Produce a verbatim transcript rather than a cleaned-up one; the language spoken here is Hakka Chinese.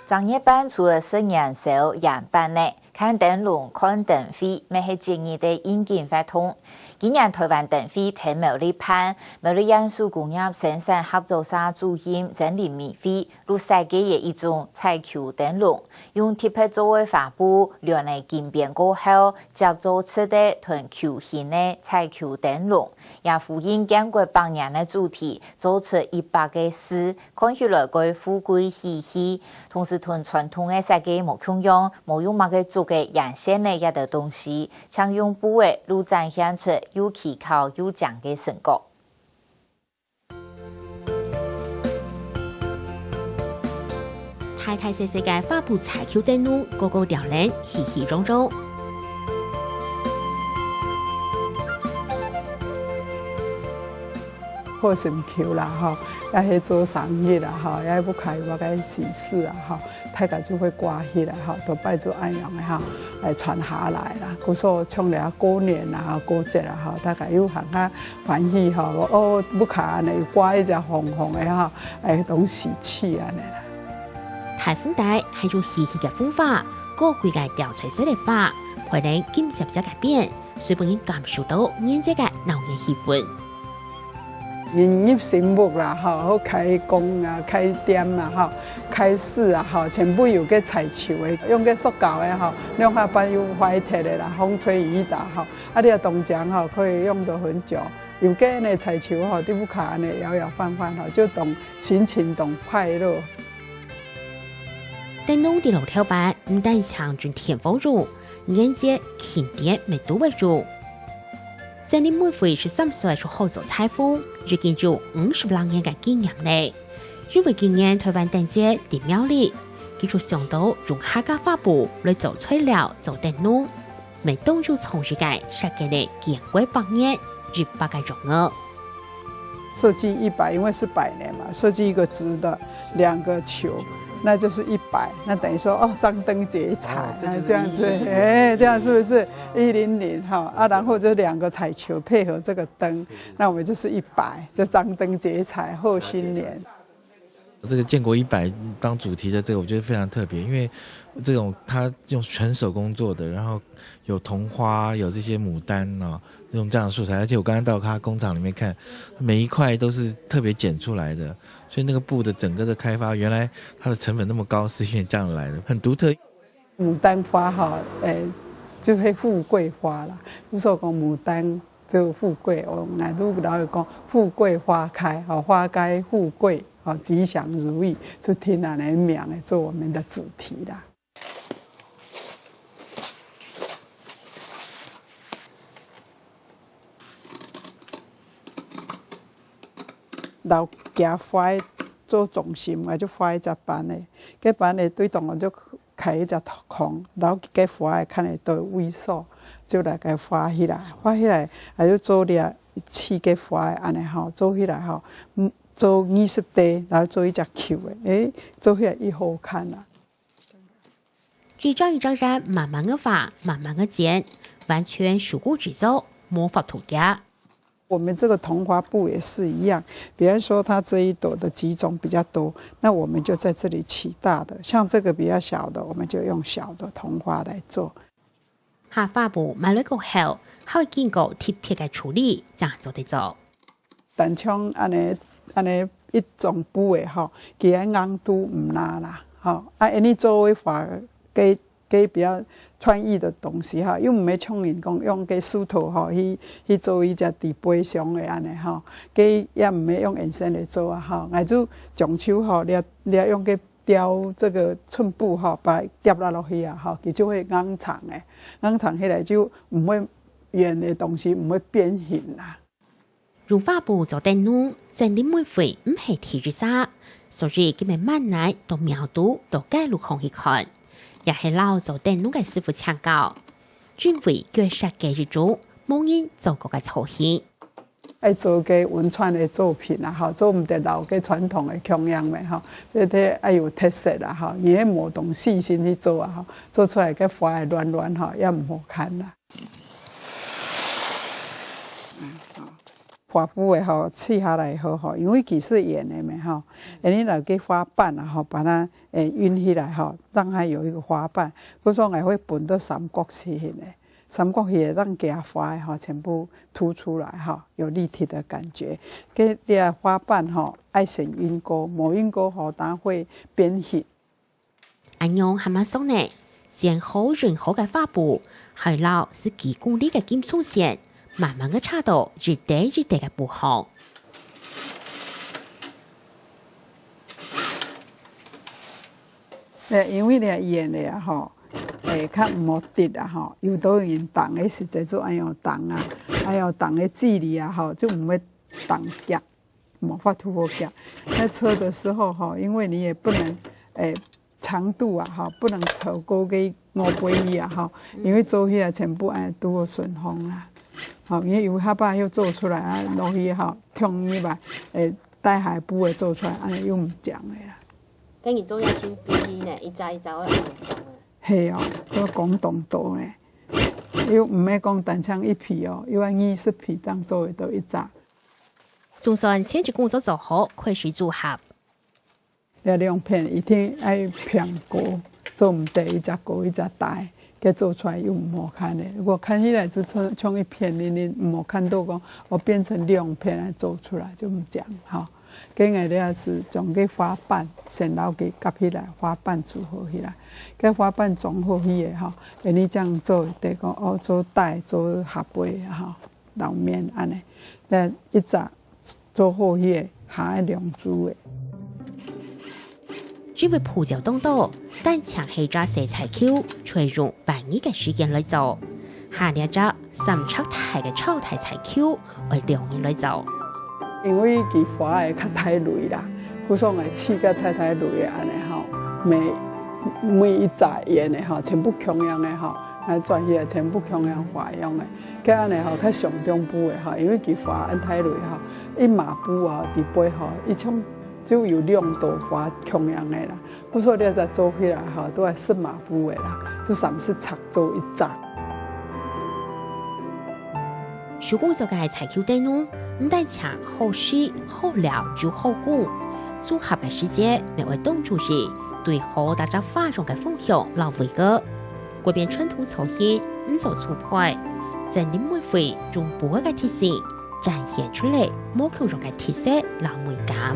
正月半除了食元宵、圓粄呢，看燈籠、看燈會，乜係節日个應景活動。今年臺灣燈會在苗栗辦，苗栗縣手工業生產合作社主任曾林美惠就設計了一種彩球燈籠，用特別做个花布聯个金邊過後，接做直个同球形个彩球燈籠，也呼應建國百年个主題，做出一百个字， 看起來蓋富貴喜氣。同時同傳統个設計無共樣，無用麼个竹仔、鉛線仔這兜東西，淨用布仔就展現出又奇巧又靚个成果。大大細細个花布彩球燈籠，個個雕靚，喜氣洋洋。 好心臼啦吼，也係做生日啦吼，也係屋下有麼个喜事啊吼，大家就會掛起來吼，都拜做恁樣个吼，來傳下來啦。故所像這過年啊、過節啊吼，大家又還較歡喜吼，哦，屋下恁樣有掛一隻紅紅个吼，哎，當喜氣恁樣啦。大紅袋還有喜氣个紅花，高貴个吊墜式个花，配等金閃閃个邊， 所以分人感受到年節个鬧熱氣氛。人入新屋啦，吼，好開工啊、開店啦，吼，開市啊，吼，全部有个彩球个，用个塑膠个，吼，兩下半又壞忒个啦，風吹雨打，吼，啊，你个東西，吼，可以用到很久。有个呢，彩球，吼，在屋下呢，搖搖晃晃，吼，就當心情當快樂。 燈籠在路頭辦，毋單淨準電火用，年節慶典乜都會用。曾林美惠十三歲就學做裁縫，已經有五十零年个經驗咧。因為今年臺灣燈節在苗栗，佢就想到用客家花布來做材料做燈籠。 乜當有創意个設計了建國百年一百个用語。設計一百，因為是百年嘛，設計一個直的，兩個球，那就是一百，那等於說，哦，張燈結綵，哦，這就是那這樣子，一零零。哎，這樣是不是？一零零哈，啊，然後就兩個彩球配合這個燈，那我們就是一百，就張燈結綵賀新年。 這個建國一百當主題的這個，我覺得非常特別，因為這種它用全手工做的，然後有桐花，有這些牡丹哦，用這樣的素材，而且我剛剛到他工廠裡面看，每一塊都是特別剪出來的，所以那個布的整個的開發，原來它的成本那麼高，是因為這樣來的，很獨特。牡丹花哈，誒，就係富貴花啦，就係講牡丹 就富貴哦，𠊎都老有講富貴花開，吼，花開富貴，吼，吉祥如意，就聽恁樣个名來做我們的主題啦。摎厥花做中心，𠊎就畫一隻粄仔，該粄仔對中央就 開一隻空，摎該花仔看會到位所，就來該畫起來。畫起來，還有做這四个花仔恁樣吼，做起來吼，嗯，做二十塊，然後做一隻球仔，誒，做起來又好看啦。一張一張紙慢慢个畫，慢慢个剪，完全手工製作，無法度夾。 我們這個桐花布也是一樣，比方說它這一朵的幾種比較多，那我們就在這裡起大的，像這個比較小的，我們就用小的桐花來做。客家花布買來過後，還愛經過特別个處理，正做得做。單像恁樣，恁樣一種布仔吼，佢个硬度毋罅啦，吼，啊，恁樣做个話，該 該比較創意的東西哈，又毋係像人講用該樹頭吼去，去做一隻底背箱个恁樣吼，該也毋係用鉛線來做啊吼。𠊎就將就吼，你，你用該吊這個寸布吼，把它吊落落去啊吼，佢就會硬長誒，硬長起來就毋會圓的東西毋會變形啦。 用花布做燈籠，真个無非毋係第一儕，所以佢乜慢慢到苗都到街路項去看，也係摎做燈籠个師傅請教，因為佢愛設計一種無人做過个造型。愛做个文創的作品啊，吼，做毋得摎个傳統的共樣个吼，這這愛有特色啦，吼，你愛無當細心去做啊，吼，做出來个花會亂亂吼，也毋好看啦。 嗯，好。花布个吼，切下來以後吼，因為佢係圓个嘛吼，嗯。你拿个花瓣啊吼，把它，誒，運起來吼，讓它有一個花瓣，故所𠊎會分到三角形个，三角形个讓佢花个吼，全部凸出來吼，有立體的感覺。該這花瓣吼，愛先運過，無運過吼，它會變形。 恁樣還吂熟呢，剪好、熨好个花布，還有摎係幾公里个金蔥線，慢慢个扯到一垤一垤个布項。誒，因為這圓个啊吼，誒，較毋好直啊吼，有兜人釘个時節就恁樣釘啊，恁樣釘个距離啊吼，就毋會釘夾。 無法度好夾。在車的時候吼，因為你也不能，誒，長度啊吼，不能超過个五倍啊吼，因為做起來全部哎都有損耗啦。吼，因為有下把又做出來啊，落去吼，痛一把，誒，帶下布个做出來，哎又毋講个啦。該你做也真費力呢，一隻一隻愛恁樣講啊。係哦，要講當多呢，又毋係講單淨一皮哦，又愛二十皮當做得到一隻。 總算前期工作做好，開始組合。這兩片一定愛平高，做毋得一隻高一隻低，該做出來又毋好看咧。如果看起來就像，像一片，你，你毋好看到講，哦，變成兩片來做出來，就毋靚吼。該𠊎這係將該花瓣先摎佢夾起來，花瓣組合起來。該花瓣裝好去个吼，該你正做得講，哦，做帶，做下背啊吼。 樓面恁呢，但一隻做好去个，下个兩組个。因為步驟當多，單淨係隻細柴球，就愛用半日个時間來做。下這隻三尺大个超大柴球，愛兩日來做。因為佢花个較大蕊啦，故所𠊎試較大大蕊个恁呢吼，每，每一隻圓个吼，全部共樣个吼，啊轉去啊全部共樣花樣个。 該恁呢吼，較上中部个吼，因為佢花恁大蕊吼，一麻布吼，底背吼，一種就有兩朵花共樣个啦。故所這隻做起來吼，都係十麻布个啦，就三十尺做一隻。手工做个柴球燈籠，毋單淨好使、好撩又好供，組合个時節，乜愛當注意，對好大隻花樣个方向摎位置。 改變傳統造型，毋做粗胚，整理每回用布个特性，展現出來無共樣个特色摎美感。